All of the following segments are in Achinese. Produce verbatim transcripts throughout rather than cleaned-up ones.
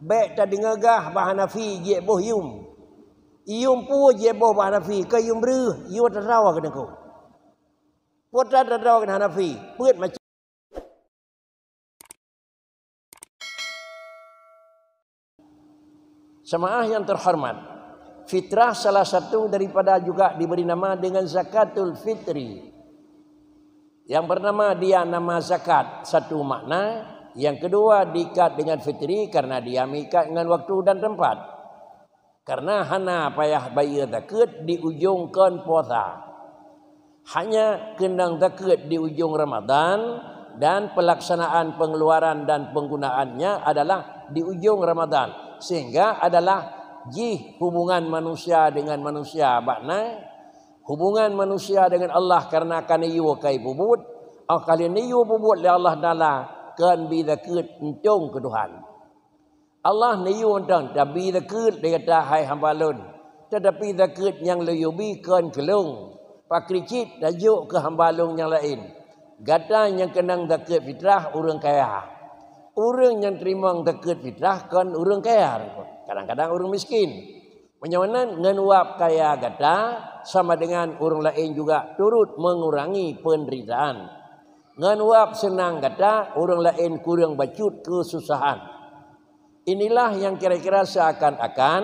Bék tadeungoe gah bak Hanafi jeuet boh yum. Yum peue jeuet boh bak Hanafi, keu yum breuh, yue tadroe keuneuk. Peue tadroe keuneuk Hanafi, peuet macam. Jemaah yang terhormat, fitrah salah satu daripada juga diberi nama dengan zakatul fitri. Yang pertama, dia nama zakat, satu makna. Yang kedua, diikat dengan fitri karena dia mengikat dengan waktu dan tempat. Karena hana payah bayeue zakeuet di ujong kon puasa. Hanya keunong zakeuet di ujong Ramadan dan pelaksanaan pengeluaran dan penggunaannya adalah di ujong Ramadan. Sehingga adalah jih hubungan manusia dengan manusia bak na, hubungan manusia dengan Allah karena ka neuyue kai peubuet, oh ka lheueh neuyue peubuet lé Allah Taala, kon bi zakeuet untông keu Tuhan. Allah neuyue mantong tabi zakeuet lé gata hai hamba Lôn, teutapi zakeuet nyang lôn yue bi kon keu Lôn, pakri cit tajok keu hamba Lôn nyang laén. Gata nyang keunong zakeuet fitrah ureuëng kaya. Ureuëng nyang teurimong zakeuet fitrah kon ureuëng kaya, kadang-kadang ureuëng miskin. Meunyoe nan ngon wab kaya gata, sama dengan ureuëng laén juga turut mengurangi penderitaan. Ngon wab seunang gata, ureuëng laén kureueng bacut keususahan. Inilah nyang kira-kira seakan-akan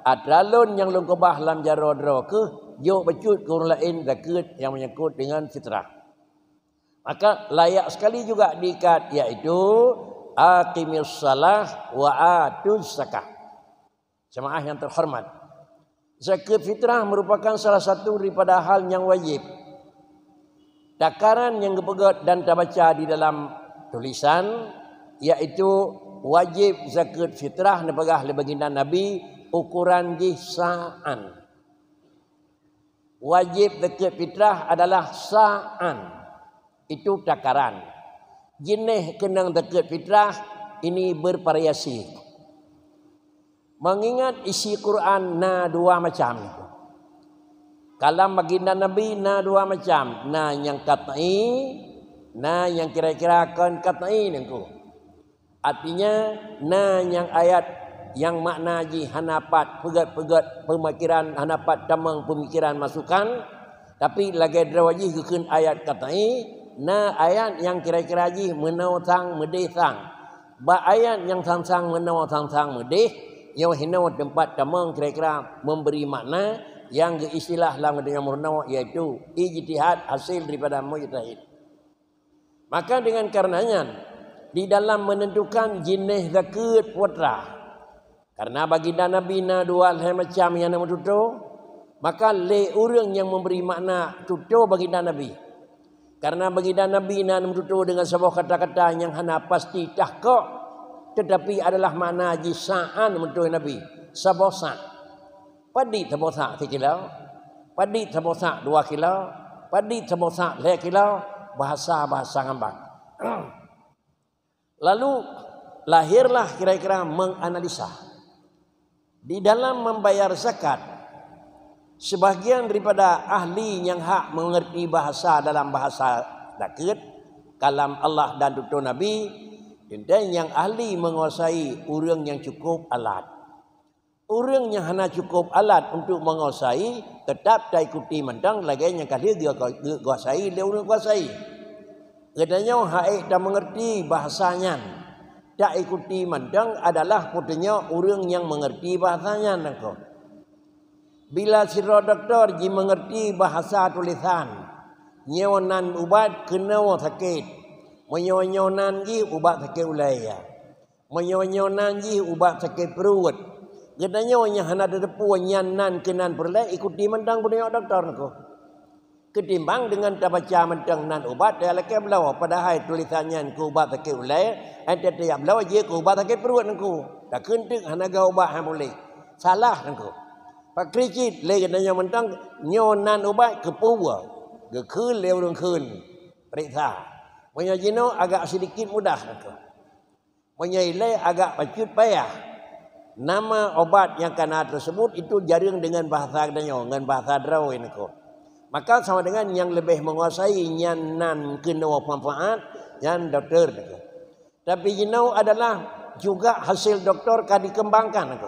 atra Lôn nyang Lôn keubah lam jaroe droe kheueh jok bacut keu ureuëng laén zakeuet nyang menyangkut dengan fitrah. Maka layak sekali juga diikat, yaitu aqimis shalah wa atuz zakah. Jemaah yang terhormat, zakeuet fitrah merupakan salah satu daripada hal nyang wajib. Takaran nyang geupeugét dan tabaca di dalam tulisan, yaitu wajib zakeuet fitrah neupeugah lé baginda Nabi, ukuran jih sa'an. Wajib zakeuet fitrah adalah sa'an. Itu takaran. Jeuneh keunong zakeuet fitrah ini bervariasi. Mengingat isi Quran na dua macam. Kalam baginda Nabi na dua macam, na nyang qat'i, na nyang kira-kira kon qat'i nangku. Artinya, na nyang ayat nyang makna jih hana pat peugét-peugét peumikiran, hana pat tamong peumikiran masukan, tapi lagée droe jih geukheun ayat qat'i, na ayat nyang kira-kira jih meunoe sang meudeh sang. Bak ayat nyang sang-sang meunoe sang-sang meudeh, nyoe hinoe teumpat tamong kira-kira memberi makna nyang geuistilah lam geutanyoe meurunoe, yaitu ijtihad hasil daripada mujtahid. Maka dengan karenanya, di dalam menentukan jeuneh zakeuet fitrah, karena baginda Nabi na dua lhée macam nyang neumeututoe, maka lé ureuëng nyang memberi makna tutoe baginda Nabi. Karena baginda Nabi na neumeututoe dengan saboh kata-kata nyang hana pasti tahkok, tetapi adalah makna jih sa'an meututoe Nabi, saboh sa'. Padit saboh sa' sikilo, padit saboh sa' dua kilo, padit saboh sa' lhée kilo, bahasa-bahasa ngambang. Lalu lahirlah kira-kira menganalisa. Di dalam membayar zakat, sebahagian daripada ahli nyang hak mengerti bahasa dalam bahasa zakeuet, kalam Allah dan tutoe Nabi, teuntée nyang ahli menguasai ureuëng nyang cukup alat. Ureuëng nyang hana cukup alat untuk menguasai, tetap taikuti mantong lagée nyang ka lheueh geu-, geu-, geukuasai lé ureuëng kuasai. Geutanyoe hak ék tameungerti bahasa nyan. Taikuti mantong adalah peutunyok ureuëng nyang meungerti bahasa nyan nangko. Bila sidroe dokto jimeungerti bahasa tulésan, nyoe nan ubat keunoe sakét, meunyoe nyoe nan jih ubat sakét ulée, ya. Meunyoe nyoe nan jih ubat sakét pruet, geutanyoe nyang hana tateupeue nyan nan keunan peureulée, ikuti mantong peutunyok dokto nangko. Keutimbang deungon tabaca mantong nan ubat, talakée bloe, padahai tulésan nyan keu ubat sakét ulée, 'oh teuh tajak bloe jeuet keu ubat sakét pruet nangko. Takheun teuk hana geuh ubat han puléh. Salah nangko. Pakri cit lé geutanyoe mantong nyoe nan ubat keupeue, geukheun lé ureuëng kheun, peuriksa. Meunyoe jinoe agak sidikit mudah nangko. Meunyoe ilée agak bacut payah. Nama obat nyang kana teuseubut itu jareueng deungon bahasa geutanyoe, ngon bahasa droe nangko. Maka sama dengan nyang leubeh menguasai nyan nan keunoe manfaat, nyan dokto nangko. Tapi jinoe adalah Juga hasil doktor ka dikembangkan.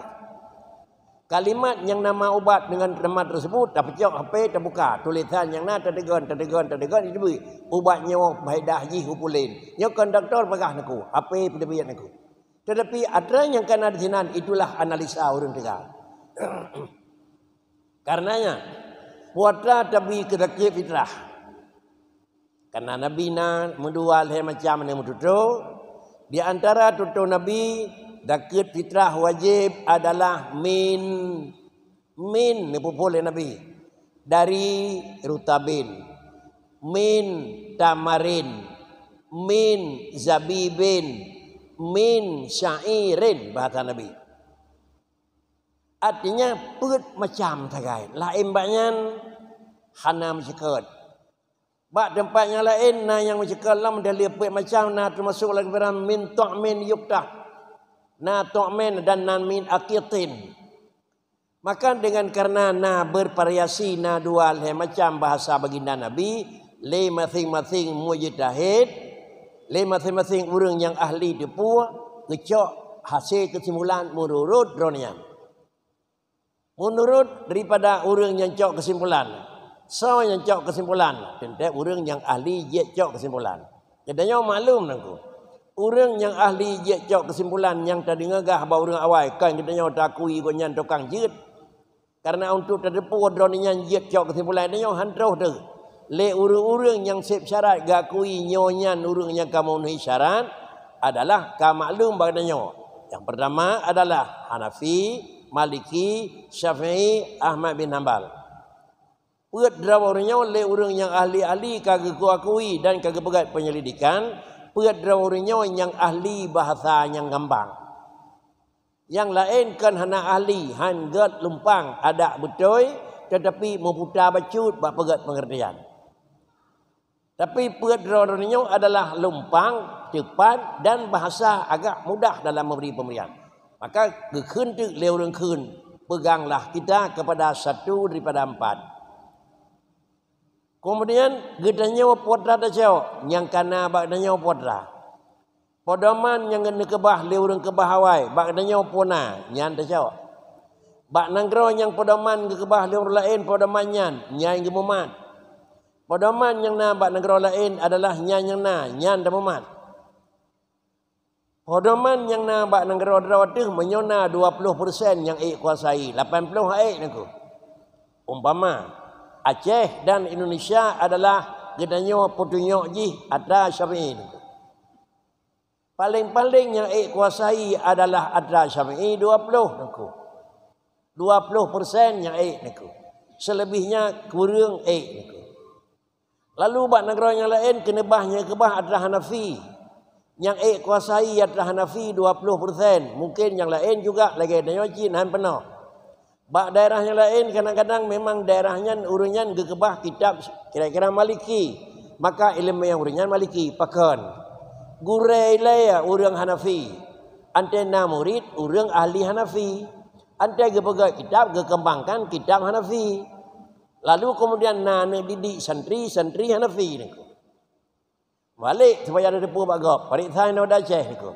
Kalimat nyang nama ubat dengan nama tersebut, tapeucok H P, tabuka, tulisan nyang na, tadegon, tadegon, tadegon, jiteubiet. Ubat nyoe faedah jih u pulen. Nyoe kon doktor peugah neuku, H P peuteubiet neuku. Tetapi atra nyang kana di sinan, itulah analisa ureuëng teuga. Karenanya, puatra tabi keu zakeuet fitrah. Karena Nabi na meudua lhée macam nyang meututoe. Di antara tutoe Nabi, zakeuet fitrah wajéb adalah min, min neupeuphon lé Nabi, dari rutabin, min tamarin, min zabibin, min syairin, bahasa Nabi. Artinya, peuet macam sagai. Laén bak nyan, hana meuceukeut. Bak teumpat nyang laén na nyang meuceukeut lom, dalil peuet macam, na teumasuk lagée barang min ta'min yuktah. Na ta'min dan na min aqitin. Maka dengan karena na bervariasi, na dua lhée macam bahasa baginda Nabi, lé masing-masing mujtahid, lé masing-masing ureuëng nyang ahli teupeu, geucok hase keusimpulan meunurot droe nyan. Meunurot daripada ureuëng nyang cok keusimpulan, soe nyang cok keusimpulan? Teuntée ureuëng nyang ahli jeuet cok keusimpulan. Geutanyoe maklum nangku, ureuëng nyang ahli jeuet cok keusimpulan nyang tadeungoe gah bak ureuëng awai, kon geutanyoe takui gobnyan tukang jeuet. Karena untuk tateupeue droe nyan jeuet cok keusimpulan, geutanyoe han troh teuh. Lé ureuëng-ureuëng nyang seb syarat geukui nyoe nyan ureuëng nyang ka meumeunui syarat adalah ka maklum bak geutanyoe. Nyang pertama adalah Hanafi, Maliki, Syafi'i, Ahmad bin Hambal. Peuet droe ureuëng nyoe lé ureuëng nyang ahli-ahli ka geuakui dan ka geupeugét penyelidikan, peuet droe ureuëng nyoe nyang ahli bahasa nyang gambang. Nyang laén kon hana ahli, han gét lumpang adak beutôi, tetapi meuputa bacut bak peugét pengertian. Tapi peuet droe-droe nyoe adalah lumpang, teupat, dan bahasa agak mudah dalam memberi pemberian. Maka geukheun teuk lé ureuëng kheun, peuganglah kita kepada satu daripada empat. Kemudian geutanyoe putra tacok nyang kana bak tanyoe putra. Pedoman nyang geukeubah lé ureuëng keubah awai, bak tanyoe puna, nyan tacok. Bak nanggroe nyang pedoman geukeubah lé ureuëng laén pedoman nyan, nyan geumumat. Pedoman nyang na bak nanggroe laén adalah nyan nyang na, nyan tamumat. Pedoman nyang na bak nanggroe droe teuh meunyoe na dua ploh persen nyang ék kuasai, lapan ploh han ék nangku. Umpama, Aceh dan Indonesia adalah geutanyoe peutunyok jih atra Syafi'i nangku. Paléng-paléng nyang ék kuasai adalah atra Syafi'i dua ploh nangku. Dua ploh persen nyang ék nangku. Selebihnya kureueng ék nangku. Lalu bak nanggroe nyang laén keuneubah nyang keubah atra Hanafi. Nyang ék kuasai atra Hanafi dua ploh persen, mungken nyang laén juga lagée tanyoe cit han peunoh. Bak daerah nyang laén kadang-kadang memang daerah nyan ureuëng nyan geukeubah kitab kira-kira Maliki, maka iéleumé ureuëng nyan Maliki. Pakon? Gurée ilée ureuëng Hanafi, antée na murit ureuëng ahli Hanafi, antée geupeugét kitab geukembangkan kitab Hanafi. Lalu kemudian na aneuk didik santri, santri Hanafi nangku. Balik supaya ada teupeue bak gob, pareksa inoe di Aceh nangku.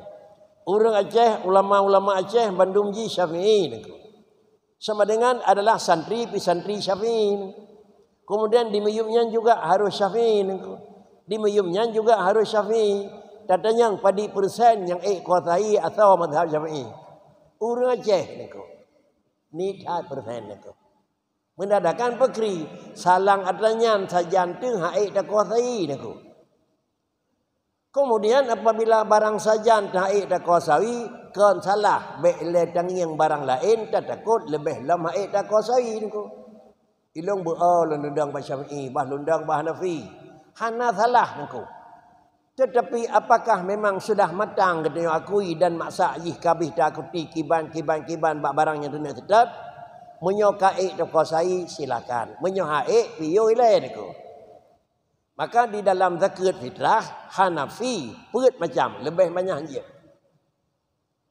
Ureuëng Aceh, ulama-ulama Aceh bandum jih Syafi'i nangku. Sama dengan adalah santri pi santri Syafi'i nangku. Kemudian di miyueb nyan juga harus Syafi'i nangku. Di miyueb nyan juga harus Syafi'i. Tatanyong padum persen nyang ék kuasai asoe mazhab Syafi'i. Ureuëng Aceh nangku. Ni that persen nangku. Meudadakan peukri, salang atra nyan sajan teuh han ék takuasai nangku. Kemudian apabila barang sajan teuh han ék takuasai, kon salah bék ilée tangieng barang laén tatakot leubeh lom han ék takuasai nangku. Ilong beu-o lôn lundang bak Syafi'i, bah lundang bak Hanafi. Hana salah nangku. Tetapi apakah memang sudah matang geutanyoe akui dan maksa jih ka abéh takuti kiban, kiban, kiban bak barang nyang teuneuk seutôt? Meunyoe ka ék takuasai, silakan. Meunyoe han ék, piôh ilée nangku. Maka di dalam zakeuet fitrah Hanafi peuet macam, leubeh manyah jih.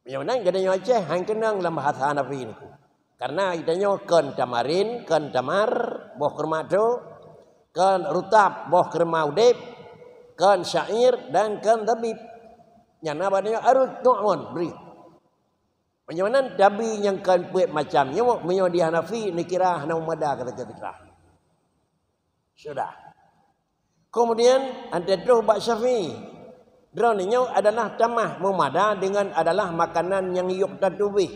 Meunyoe nan geutanyoe Aceh han keunong lam bahasa Hanafi nangku. Karena geutanyoe kon tamarin, kon tamar, boh keureuma tho, kon rutab, boh keureuma udeb, kon syair dan kon zabib. Nyang na bak tanyoe arut tu'un bri. Meunyoe nan tabi nyang kon peuet macam nyoe, meunyoe di Hanafi neukira hana meumada keu zakat fitrah. Sudah. Kemudian, antai troh bak Syafi'i. Droeneuh nyoe adalah tamah meumada dengan adalah makanan nyang yuk tatubih.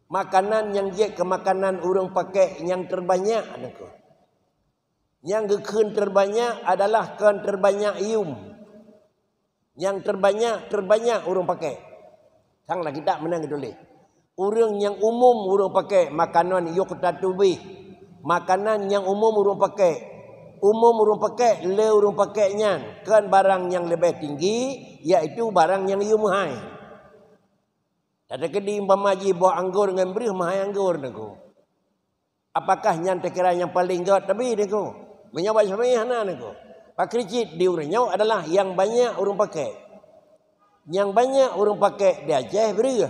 Makanan nyang jeuet keu makanan ureuëng pakai nyang terbanyak, Teungku. Nyang geukheun terbanyak adalah kon terbanyak yum. Nyang terbanyak, terbanyak ureuëng pakai. Sang lah kitab meunan geutuléh. Ureuëng nyang umum ureuëng pakai, makanan yuk tatubih. Makanan nyang umum ureuëng pakai. Umum ureuëng pakai, le ureuëng pakai nyan. Kon barang nyang leubeh tinggi, yaitu barang nyang yum hai. Tatakeudi umpama jih boh anggor ngon breuh meuhai anggor, Teungku. Apakah nyan teukira nyang paleng gét tabi, Teungku? Meunyoe bak Syafi'i hana, Teungku. Pakri cit di ureuëng nyoe adalah nyang banyak ureuëng pakai. Nyang banyak ureuëng pakai di Aceh breuh.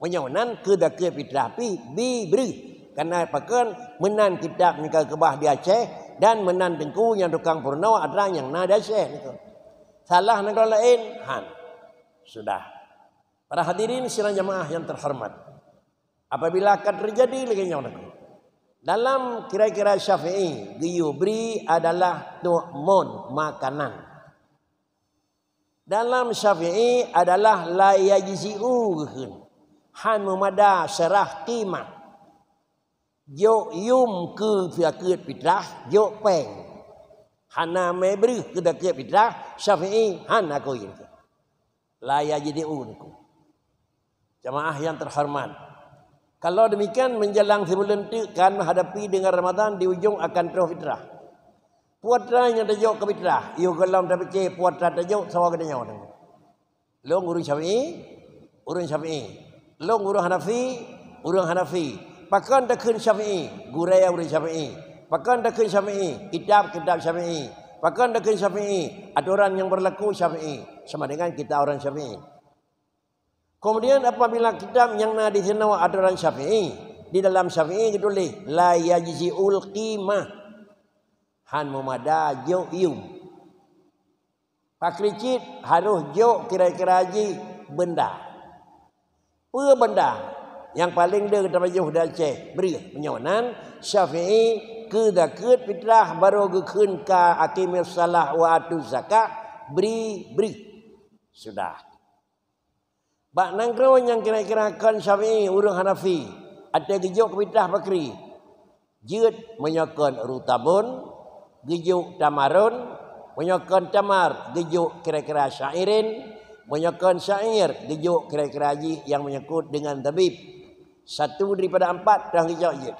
Meunyoe nan keu zakat fitrah pih bi breuh. Karena pakon meunan kitab nyang ka keubah di Aceh dan meunan Teungku nyang tukang peurunoe atra nyang na di Aceh, Teungku. Salah nanggroe laén? Han. Sudah. Para hadirin sidang jamaah yang terhormat. Apabila akan terjadi lagée nyoe, Teungku, dalam kira-kira Syafi'i, geuyue bri adalah tu'mun, makanan. Dalam Syafi'i adalah la yajzi'u geukheun. Han meumada seurah qimah. Jok yum keu zakat fitrah, jok péng. Hana mé breuh keu zakat fitrah, Syafi'i hana keu La yajzi'u, Teungku. Jamaah yang terhormat, kalau demikian, menjelang sibuleuen teuk kan menghadapi dengan Ramadan, di ujung akan troh fitrah. Peue atra nyang tajok keu fitrah, yoh gohlom tapike peue atra tajok sawa geutanyoe, Teungku. Lôn ureuëng Syafi'i, ureuëng Syafi'i. Lôn ureuëng Hanafi, ureuëng Hanafi. Pakon takheun Syafi'i, gurée ureuëng Syafi'i. Pakon takheun Syafi'i, kitab, kitab Syafi'i. Pakon takheun Syafi'i, atoran nyang berlaku Syafi'i, sama dengan kita orang Syafi'i. Kemudian apabila kitab nyang na di sinoe atoran Syafi'i, di dalam Syafi'i geutuléh, "La yajzi'ul qimah." Han meumada jok yum. Pakri cit harôh jok kira-kira jih beunda. Peue beunda? Nyang paleng le tapajoh di Aceh, breuh. Meunyoe nan, Syafi'i keu zakat fitrah barô geukheun ka aqimis shalah wa atuz zakah, bri, breuh. Sudah. Bak nanggroe nyang kira-kira kon Syafi'i, ureuëng Hanafi, até geujok keu fitrah pakri. Jeuet meunyoe kon rutabon, geujok tamarun, meunyoe kon tamar, geujok kira-kira syairin, meunyoe kon syair, geujok kira-kira jih nyang menyangkut dengan zabib. Satu daripada empat dah geujok jeuet.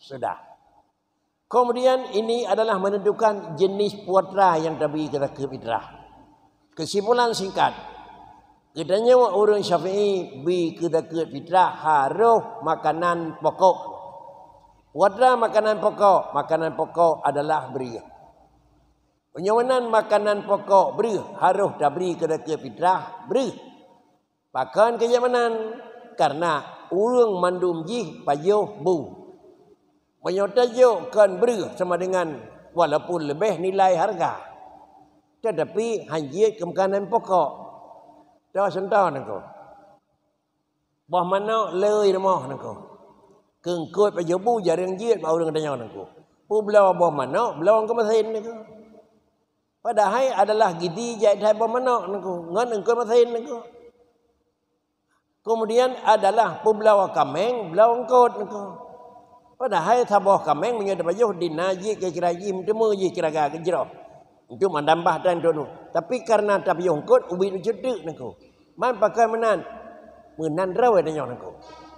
Sudah. Kemudian, ini adalah menentukan jenis peue atra nyang tabi keu zakat fitrah. Kesimpulan singkat, geutanyoe ureuëng Syafi'i bi keu zakat fitrah harôh makanan pokok. Peue atra makanan pokok? Makanan pokok adalah breuh. Meunyoe nan makanan pokok breuh, harôh tabri keu zakat fitrah breuh. Pakon keu jeuet meunan? Karena ureuëng mandum jih pajoh bu. Meunyoe tajok kon breuh sama dengan walaupun leubeh nilai harga, tetapi han jeuet keu makanan pokok. Toh contoh, Teungku. Boh manok le i rumoh, Teungku. Keu eungkot pajoh bu jareueng jeuet bak ureuëng geutanyoe, Teungku. Peubloe boh manok, bloe keu meusén, Teungku. Padahai adalah gizi jai that boh manok, Teungku, ngon eungkot meusén, Teungku. Kemudian adalah peubloe kaméng, bloe eungkot, Teungku. Padahai saboh kaméng meunyoe tapajoh di na jih kira-kira jih meuteumé jih kira-kira geujroh. Untuk mandambah tan tunu. Tapi karena tapajoh eungkot, ubit meuceuteuk, Teungku. Man pakon meunan? Meunan droe tanyoe, Teungku.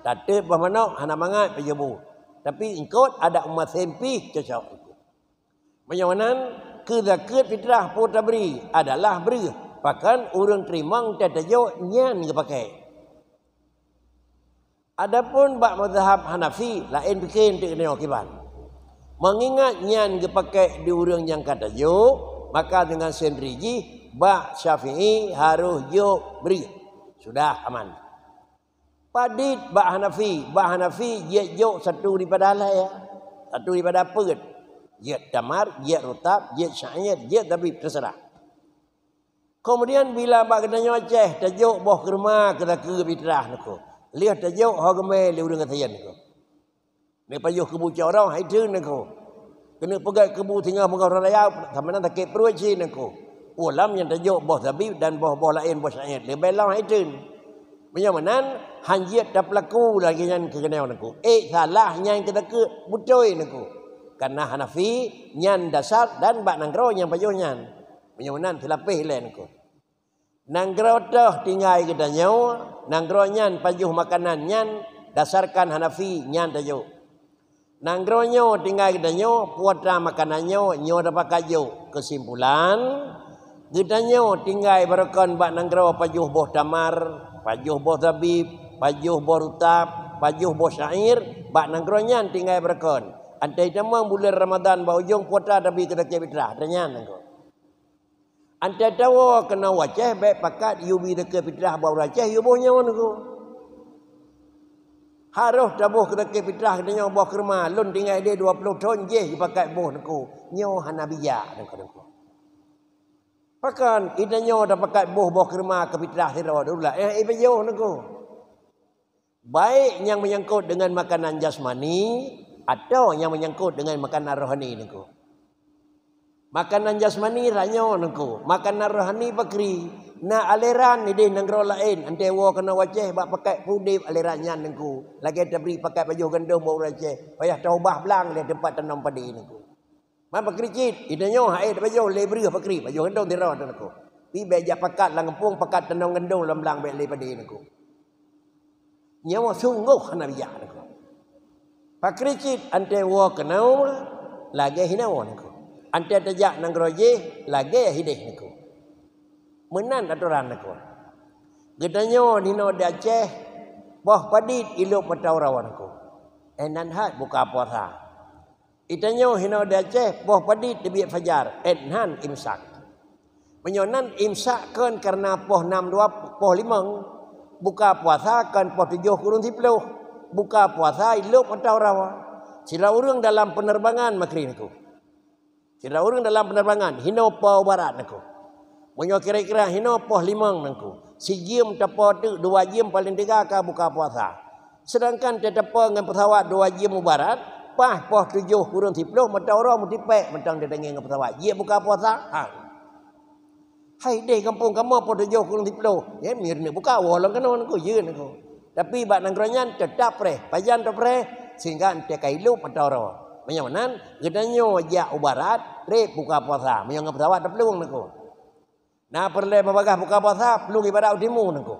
Tateuk boh manok hana mangat pajoh bu. Tapi eungkot adak umat sempih cocok, Teungku. Meunyoe nan, keu zakat fitrah peue tabri adalah breuh, pakon ureuëng teurimong teutajok nyan geupakai. Adapun bak mazhab Hanafi, laén pike eunteuk nyoe kiban. Meungingat nyan geupakai di ureuëng nyang ka tajok, maka deungon sendiri jih bak Syafi'i harôh jok breuh. Sudah aman. Padit bak Hanafi, bak Hanafi jeuet jok satu daripada alai, ya. Satu daripada peuet. Jeuet tamar, jeuet rutab, jeuet syair, jeuet zabib, terserah. Keumudian bila bak geutanyoe Aceh tajok boh keurma keu takue fitrah niko, lheueh tajok ho geumé lé ureuëng gasien niko. Neupajoh kubu cot droe hai treun niko. Keuneuk peugét kubu singoh meungoh raya sama na sakét pruet cit niko. Ulam nyang tajok boh zabib dan boh-boh laén boh syair leubeh lom hai treun. Meunyoe meunan, han jeuet tapeulaku lagée nyan keu geutanyoe niko. Ék salah nyan keu takue beutôi niko. Kareuna Hanafi nyan dasar dan bak nanggroe nyang pajoh nyan. Meunyoe meunan seulapeh ilée niko. Nanggroe toh tinggai geutanyoe, nanggroe nyan pajoh makanan nyan dasarkan Hanafi nyan tajok. Nanggroe nyoe tinggai geutanyoe, putra makanan nyoe, nyoe tapakat jok. Keusimpulan, geutanyoe tinggai barokon bak nanggroe pajoh boh tamar, pajoh boh zabib, pajoh boh rutab, pajoh boh syair, bak nanggroe nyan tinggai barokon. Antai tamong buleuen Ramadhan bak ujong putra tabi keu takue fitrah, ata nyan nanggroe. Antai tawoe keunoe u Aceh bék pakat yue bi takue fitrah bak ureuëng Aceh yue boh nyoe niko. Harôh taboh keu takue fitrah geutanyoe boh keurma, lôn tinggai deh dua ploh thon jih jipakat boh niko. Nyoe hana bijak niko, niko. Pakon geutanyoe tapakat boh-boh keurma keu fitrah sidroe dulu lah, eh, ipajoh niko. Baik nyang meunyangkot deungon makanan jasmani, atawa nyang meunyangkot deungon makanan rohani niko. Makanan jasmani ranyoe niko, makanan rohani pakri. Na aleran ideh nanggroe laén, antai woe keunoe u Aceh bak pakat peudeb aleran nyan niko. Lagée tabri pakat pajoh gandom bak ureuëng Aceh, payah taubah blang lé teumpat tanom padi niko. Man pakri cit, geutanyoe hai tapajoh lé breuh pakri, pajoh gandom sidroe niko. Pi bék jak pakat lam gampông, pakat tanom gandom lam blang bék lé padi niko. Nyoe sunggoh hana bijak niko. Pakri cit antai woe keunoe lagée hinoe niko. Antai tajak nanggroe jih lagée hideh niko. Meunan atoran niko. Geutanyoe hinoe di Aceh, poh padit ilop mata uroe niko. Eh, nan hat buka puasa. Geutanyoe hinoe di Aceh, poh padit teubiet fajar, eh, nan imsak. Meunyoe nan imsak kon kareuna poh nam dua, poh limong, buka puasa kon poh tujoh kureueng siploh, buka puasa ilop mata uroe. Sidroe ureuëng dalam peuneurbangan makri niko. Sidroe ureuëng dalam peuneurbangan, hinoe poh u barat niko. Meunyoe kira-kira hinoe poh limong niko, sijeuem tapo teuk dua jeuem paleng teuga ka buka puasa. Seudangkan teuteupeu ngon peusawat dua jeuem u barat, paih poh tujoh kureueng siploh mata uroe meutipék mantong teutanggai ngon peusawat. Jeuet buka puasa? Ha. Hai deh gampông kamoe poh tujoh kureueng siploh. Ya, mir ni buka woe lom keunoe niko, jeuet niko. Tapi bak nanggroe nyan teutap preh. Pajan teupréh? Sehingga enteuk ka ilop mata uroe. Meunyoe meunan, geutanyoe jak u barat, treb buka puasa. Meunyoe ngon peusawat teuplueng niko. Na peureulée babagaih buka puasa, plueng ibadat u timu niko.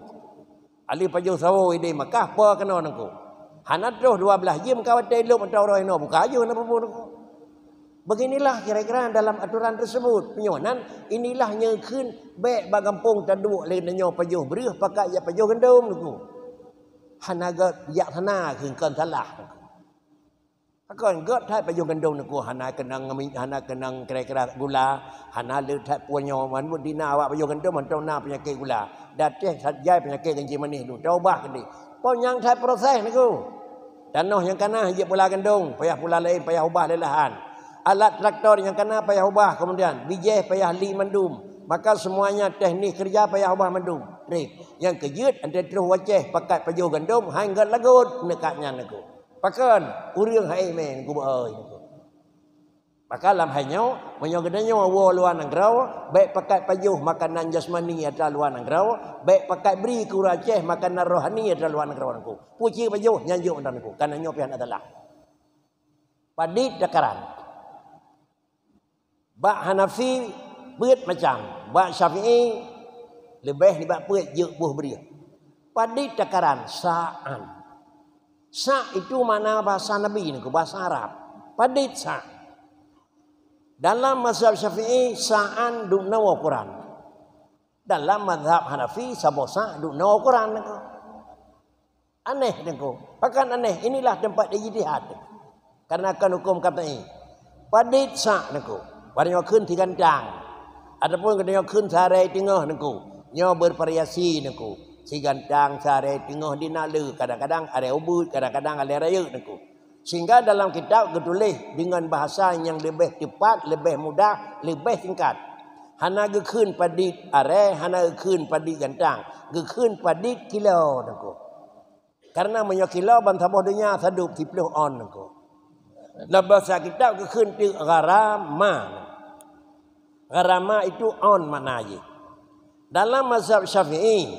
Aleuh pajoh sawo ideh Makkah, poh keunoe niko. Hana troh dua blaih jeuem ka watée ilop mata uroe inoe buka ajoh na peue niko. Beginilah kira-kira dalam aturan tersebut. Meunyoe nan, inilah nyang kheun bék bak gampông taduek lé geutanyoe pajoh breuh pakat jak pajoh gandom niko. Hana gét bijaksana kheun kon salah niko. Pakon gét that pajoh gandom niko hana keunong, hana keunong kira-kira gula, hana le that punyueng, man buet dina awak pajoh gandom mantong na peunyakét gula. Datéh that jai peunyakét kencing manéh dum, taubah keudeh. Pon nyang that proses niko. Tanoh nyang kana jeuet pula gandom, payah pula laén, payah ubah lé lahan. Alat traktor nyang kana payah ubah, kemudian bijéh payah li mandum. Maka semuanya teknik kerja payah ubah mandum. Treb, nyang keujeuet antai troh u Aceh pakat pajoh gandom, hai gét lagot neukat nyan niko. Pakon ureuëng hai mé niko beu-oi niko. Maka lam hai nyoe, meunyoe geutanyoe woe luwa nanggroe, bék pakat pajoh makanan jasmani atra luwa nanggroe, bék pakat bri keu ureuëng Aceh makanan rohani atra luwa nanggroe niko. Peue cit pajoh nyan jok mantong niko, kareuna nyoe pih hana salah. Padit takaran. Bak Hanafi peuet macam, bak Syafi'i leubeh nibak peuet jeuet boh breuh. Padit takaran sa'an. Sa' itu makna bahasa Nabi niko, bahasa Arab. Padit sa'. Dalam mazhab Syafi'i, sa'an dum na ukoran. Dalam mazhab Hanafi, saboh sa' dum na ukoran niko. Aneh niko. Pakon aneh? Inilah tempat ijtihad. Karena kan hukum katai. Padit sa' niko. Pada nyoe kheun sigantang. Ataupun kata nyoe kheun saré teungoh niko. Nyoe bervariasi niko. Sigantang, saré teungoh, di na le, kadang-kadang aré ubeut, kadang-kadang aré rayeuk niko. Sehingga dalam kitab geutuléh deungon bahasa nyang leubeh teupat, leubeh mudah, leubeh singkat. Hana geukheun padit aré, hana geukheun padit gantang, geukheun padit kilo Teungku. Karena meunyoe kilo ban saboh donya sadub siplôh on Teungku. Lam bahasa kitab geukheun teuk gharama. Gharama itu on makna jih. Dalam mazhab Syafi'i,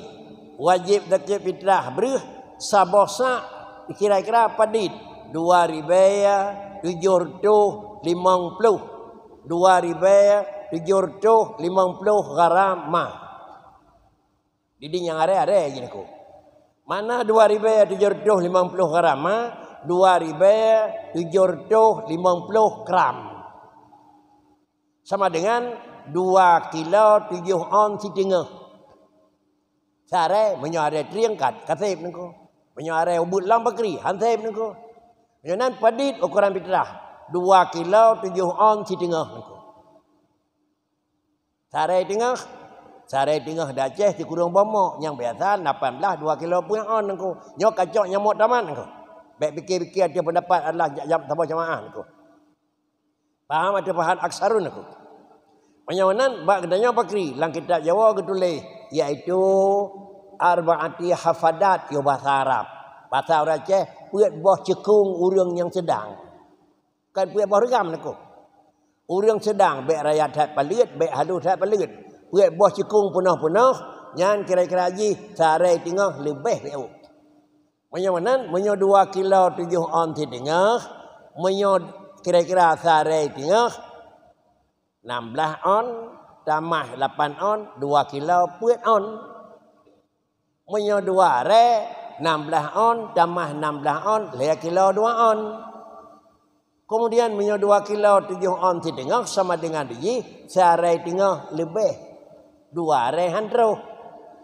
wajéb zakat fitrah breuh saboh sa' kira-kira padit dua ribèe tujoh reutôh limong plôh. Dua ribèe tujoh reutôh limong plôh gharama. Jadi nyang aré-aré jih Teungku. Mana dua ribèe tujoh reutôh limong plôh gharama? Dua ribèe tujoh reutôh limong plôh gram. Sama dengan dua kilo tujoh on siteungoh. Saré, meunyoe aré trieng ka, ka sép Teungku. Meunyoe aré ubeut lom pakri, han sép Teungku. Meunyoe nan padit ukuran fitrah, dua kilo tujoh on siteungoh Teungku. Saré teungoh, saré teungoh di Aceh sikureueng bomok nyang biasa lapan blah dua kilo peuet on Teungku. Nyoe kacok nyang mok tamat Teungku. Bèk pike-pike ateueh pendapat adalah ja-, jam saboh jamaah Teungku. Paham ateueh paham aksarun Teungku. Meunyoe nan bak geutanyoe pakri lam kitab Jawa geutuléh, yaitu arba'ati hafadat, yoh bahasa Arab. Bahasa ureueng Aceh, peuet boh ceukong ureueng nyang seudang. Kan peuet boh reugam Teungku. Ureueng seudang, bèk raya that paleuet, bèk halôh that paleuet. Peuet boh ceukong peunoh-peunoh, nyan kira-kira jih saré teungoh leubeh bèk ôk. Meunyoe meunan, meunyoe dua kilo tujoh on siteungoh, meunyoe kira-kira saré teungoh, nam blah on, tamah lapan on, dua kilo peuet on. Meunyoe dua aré, nam blah on, tamah nam blah on, lhèe kilo dua on. Kemudian, meunyoe dua kilo tujoh on siteungoh sama dengan jih, saré teungoh leubeh. Dua aré han troh.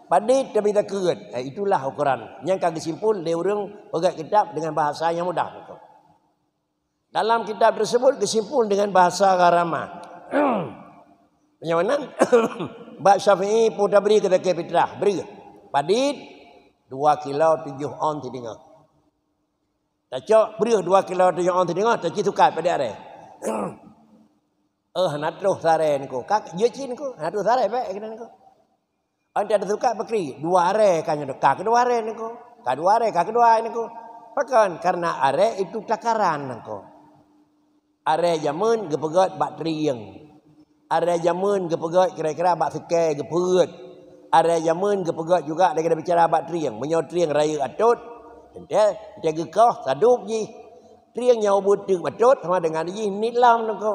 Padit tapi takheun. Eh, itulah ukuran nyang ka geusimpul lé ureueng peugét kitab dengan bahasa nyang mudah. Dalam kitab tersebut geusimpul dengan bahasa gharama. Meunyoe nan, bak Syafi'i peue tabri keu zakat fitrah, breuh. Padit, dua kilo tujoh on siteungoh. Tacok breuh dua kilo tujoh on siteungoh, taci sukat padit aré. Eh, hana troh saré Teungku. Ka, jeuet cit Teungku, hana troh saré bèk keunan Teungku. Ante ada sukat pakri, dua aré ka nyoe, ka keudua aré Teungku. Ka dua aré, ka keudua Teungku. Pakon? Karena aré itu takaran Teungku. Aré jameun geupeugét bak trieng. Aré jameun geupeugét kira-kira bak seukée geupeuet. Aré jameun geupeugét juga lagèe bicara bak trieng. Meunyoe trieng rayeuk atôt, teuntèe, teuntèe geukoh, sadub jih. Trieng nyang ubeut teuk atôt sama dengan jih niet lom Teungku.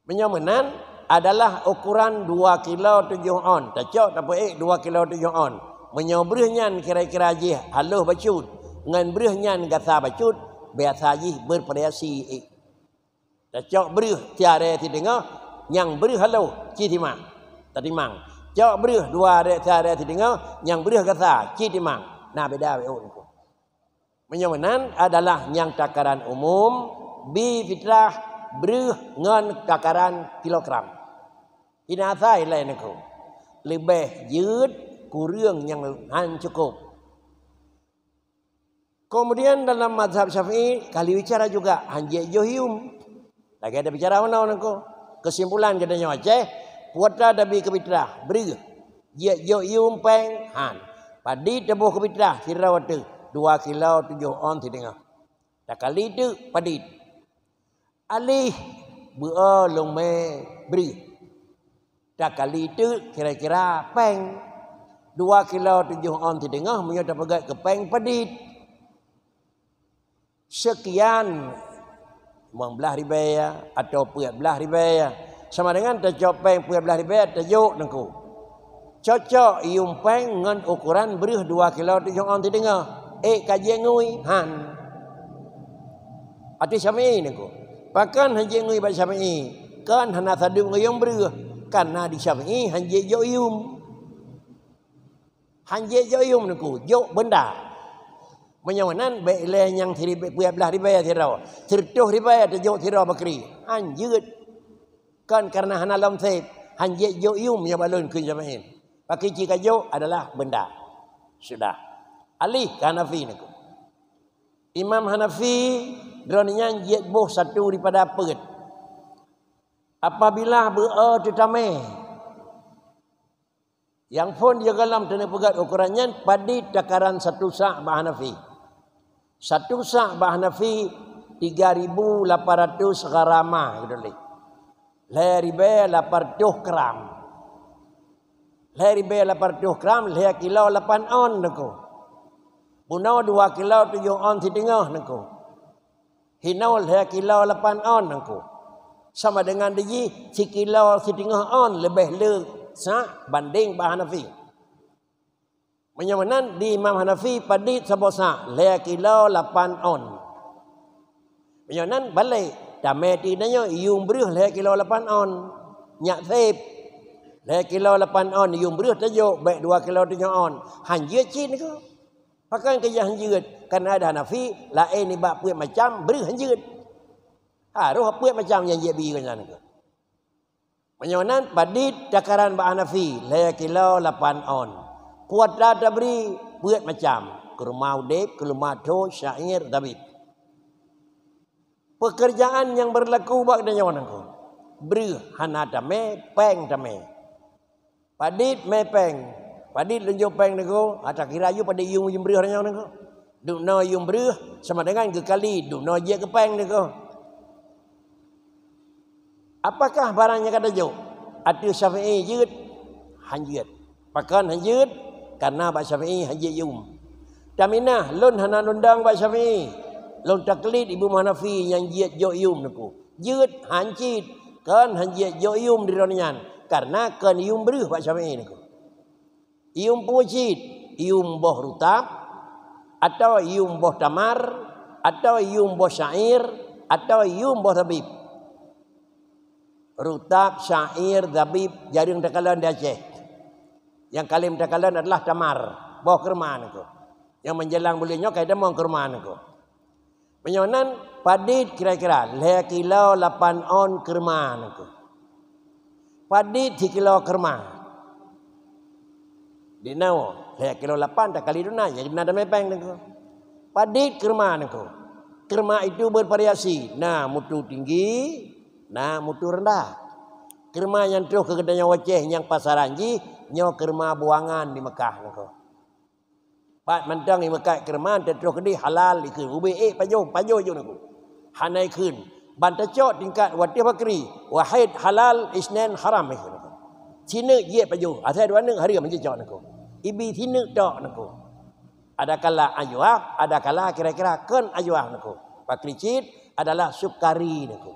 Meunyoe meunan adalah ukuran dua kilo tujoh on. Tacok tapeuék dua kilo tujoh on. Meunyoe breuh nyan kira-kira jih halôh bacut, ngon breuh nyan gasa bacut, biasa jih bervariasi ék. Tacok breuh siaré siteungoh, nyang breuh halôh, ci timang. Tatimang. Cok breuh dua aré, siaré siteungoh, nyang breuh gasa, ci timang. Na beda wéh ôk Teungku. Meunyoe meunan adalah nyang takaran umum, bi fitrah breuh ngon takaran kilogram. Hina asai laén Teungku. Leubeh jeuet, kureueng nyang han cukôp. Kemudian dalam mazhab Syafi'i, kali bicara juga, han jeuet jôh yum. Lagèe tabicara meunoe Teungku. Kesimpulan geutanyoe Aceh, kuota tabi keu fitrah, breuh. Jeuet jôh yum péng, han. Padit taboh keu fitrah, sidroe ateueh, dua kilo tujoh on siteungoh. Takali teuk padit. Aléh beu-o lôn mè breuh. Takali teuk kira-kira péng. Dua kilo tujoh on siteungoh meunyoe tapeugöt keu péng padit. Sekian, limong blaih ribèe atawa peuet blaih ribèe. Sama dengan tacok péng peuet blaih ribèe tajok Teungku. Cocok yum péng ngon ukoran breuh dua kilo tujoh on siteungoh. Ék ka jingui? Han. Ateueh Syafi'i Teungku. Pakon han jingui bak Syafi'i? Kon hana sadub ngon yum breuh. Karena di Syafi'i han jijok yum. Han jijok yum Teungku, jok beunda. Meunyoe meunan, bèk ilèe nyang siribèe, peuet blaih ribèe sidroe. Sireutoh ribèe tajok sidroe bakri. Han jeuet. Kon karena hana lom sép, han jeuet jok yum nyoe bak lôn kheun Syafi'i. Pakri ci ka jok adalah beunda. Sudah. Aléh keu Hanafi Teungku. Imam Hanafi, droeneuh nyan jeuet boh satu daripada peuet. Apabila beu-o teutamé, nyang phon di gohlom teuneupeugét ukoran nyan padit takaran satu sa' bak Hanafi. Satu sa' bak Hanafi tiga ribu lapan ratus gharamah, gitu lé. Lhèe ribèe lapan reutôh gram. Lhèe ribèe lapan reutôh gram, lhèe kilo lapan on niko. Bunoe dua kilo tujoh on siteungoh niko. Hinoe lhèe kilo lapan on niko. Sama dengan dijih sikilo siteungoh on leubeh le sa' bandeng bak Hanafi. Meunyoe meunan di Imam Hanafi padit saboh sa' lhèe kilo lapan on. Meunyoe nan balek, tamé ti tanyoe yum breuh lhèe kilo lapan on. Nyak sép. Lhèe kilo lapan on yum breuh tajok bèk dua kilo tujoh on. Han jeuet cit niko. Pakon keu jih han jeuet? Kareuna di Hanafi laén nibak peuet macam breuh han jeuet. Harôh peuet macam nyang jeuet bri nyan niko. Meunyoe nan padit takaran bak Hanafi lhèe kilo lapan on. Kuota tabri peuet macam, keuruma udép, keuruma thô, syair, zabib. Peukeurjaan nyang beurlaku bak geutanyoe niko, breuh hana tamé, péng tamé. Padit mé péng, padit lôn jok péng niko, ata kira yum padit yum, yum breuh tanyoe niko. Dum noe yum breuh sama dengan geukali dum noe jeuet keu péng niko. Apakah barang nyang ka tajok ateueh Syafi'i jeuet? Han jeuet. Pakon han jeuet? Kareuna bak Syafi'i han jeuet yum. Taminah lôn hana lôn dong bak Syafi'i. Lôn taklid Ibu Hanafi nyang jeuet jok yum niko. Jeuet han cit, kon han jeuet jok yum di droeneuh nyan, kareuna kon yum breuh bak Syafi'i niko. Yum peue cit? Yum boh rutab, atawa yum boh tamar, atawa yum boh syair, atawa yum boh zabib. Rutab, syair, zabib, jareueng takalon di Aceh. Nyang kalém takalon adalah tamar, boh keurma niko. Nyang meujalang buleuen nyoe ka itamong keurma niko. Meunyoe nan padit kira-kira lhèe kilo lapan on keurma niko. Padit sikilo keurma. Di noe lhèe kilo lapan takali dum noe, jadi na tamé péng niko. Padit keurma niko. Keurma itu bervariasi, na mutu tinggi, na mutu rendah. Keurma nyang troh keu geutanyoe u Aceh nyang pasaran jih, nyoe keurma buangan di Mekah niko. Pat mantong imeukat keureuman teutroh keudeh halal ikheun. Ubé ék pajoh, pajoh jeuet niko. Hana ikheun. Ban teucok tingkat watèe bakri, wahid halal, isnain haram ikheun niko. Sineuk jeuet pajoh, asai dua neuk hareuem jicok niko. Ibi sineuk tok niko. Adakala ajwaf, adakala kira-kira kon ajwaf niko. Bakri cit adalah sukari niko.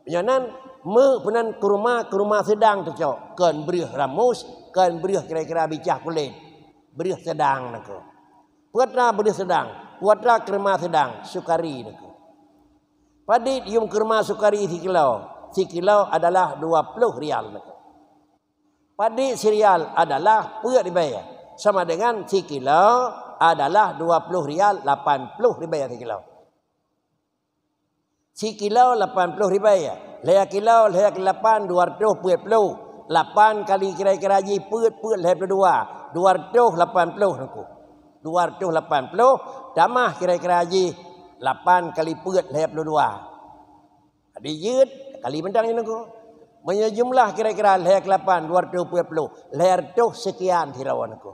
Meunyoe nan meu peunan keuruma, keuruma seudang teucok, kon breuh ramus, kon breuh kira-kira bicah kulét. Breuh seudang niko. Peue atra breuh seudang, peue atra keureuman seudang, sukari niko. Padit yum keureuman sukari sikilo, sikilo adalah dua ploh rial niko. Padit sirial adalah peuet ribèe, sama dengan sikilo adalah dua ploh rial, lapan ploh ribèe sikilo. Sikilo lapan ploh ribèe, lhèe kilo, lhèe kilo lapan, dua reutôh peuet ploh. Lapan kali kira-kira jih peuet, peuet lhèe ploh dua, dua reutôh lapan ploh niko. Dua reutôh lapan ploh tamah kira-kira jih lapan kali peuet lhèe ploh dua. Jadi jeuet kali mantong niko. Meunyoe jumlah kira-kira lhèe kilo lapan, dua reutôh peuet ploh, lhèe reutôh seukian sidroe niko.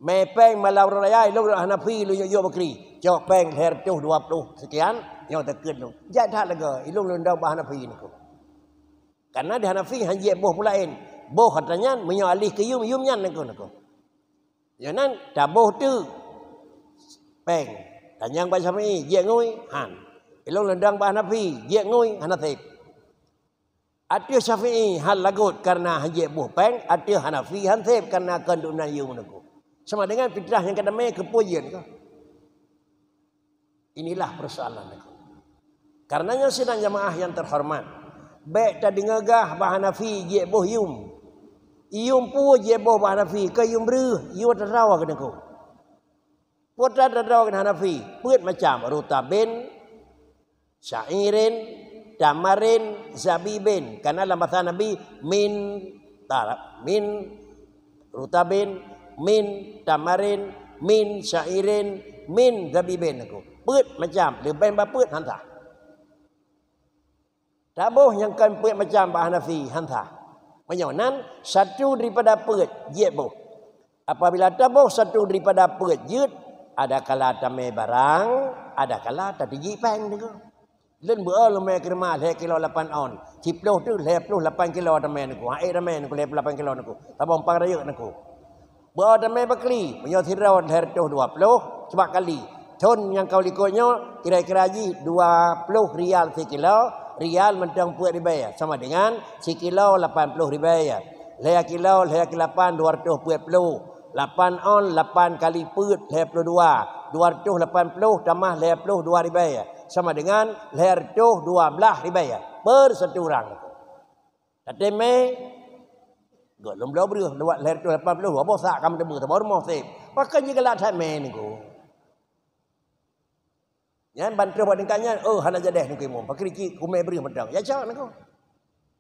Mé péng malam raya, ilôn Hanafi lôn yue-yue bakri. Cok péng lhèe reutôh dua ploh seukian, nyoe teukeut lôn. Jak that lagèe, ilôn lôn dong bak Hanafi niko. Kareuna di Hanafi han jeuet boh peue laén. Boh atra nyan, meunyoe aléh keu yum, yum nyan niko, niko. Nyoe nan taboh teuk péng. Tanyong bak Syafi'i, jeuet ngui? Han. Ilôn lôn dong bak Hanafi, jeuet ngui? Hana sép. Ateueh Syafi'i han lagot kareuna han jeuet boh péng, ateueh Hanafi han sép kareuna kon dum nan yum niko. Sama dengan fitrah nyang ka damé keupeue jeuet niko. Inilah persoalan niko. Kareuna nyoe sidang jamaah nyang teuhoreumat, bèk tadeungoe gah bak Hanafi jeuet boh yum. Yum peue jeuet boh bak Hanafi, kon yum breuh, yue teuh droe keuh niko. Peue teuh droe keuh Hanafi, peuet macam, rutabin, syairin, tamarin, zabibin. Kareuna lam basa Nabi, min ta-, min rutabin, min tamarin, min syairin, min zabibin niko. Peuet macam, leubèh bak peuet han sah. Taboh nyang kon peuet macam bak Hanafi, han sah. Meunyoe nan, satu daripada peuet jeuet boh. Apabila taboh satu daripada peuet jeuet, adakala tamè barang, adakala tatijik péng teungku. Lôn beu-o leumè keureuma lhèe kilo lapan on. Siploh teuk lhèe ploh lapan kilo tamè teungku. Ha'ék tamè teungku lhèe ploh lapan kilo teungku. Saboh pampang rayeuk teungku. Beu-o tamè bakli, meunyoe sidroe lhèe reutôh dua ploh, sabab kali. Thon nyang ka likot nyoe, kira-kira jih dua ploh rial sikilo, rial mantong peuet ribèe, sama dengan sikilo lapan ploh ribèe. Lhèe kilo, lhèe kilo lapan, dua reutôh peuet ploh. Lapan on, lapan kali peuet, lhèe ploh dua. Dua reutôh lapan ploh tamah lhèe ploh dua ribèe, sama dengan lhèe reutôh dua blah ribèe per satu urang. Tateumè, geuh lôn bloe breuh, lewat lhèe reutôh lapan ploh dua boh sak ka meuteumè, saboh rumoh sép. Pakon jigalak that mè teungku. Nyan ban troh bak tingkat nyan, oh, hana jadeh teungku imum. Pakri cit kumè breuh mantong. Ya, cok teungku.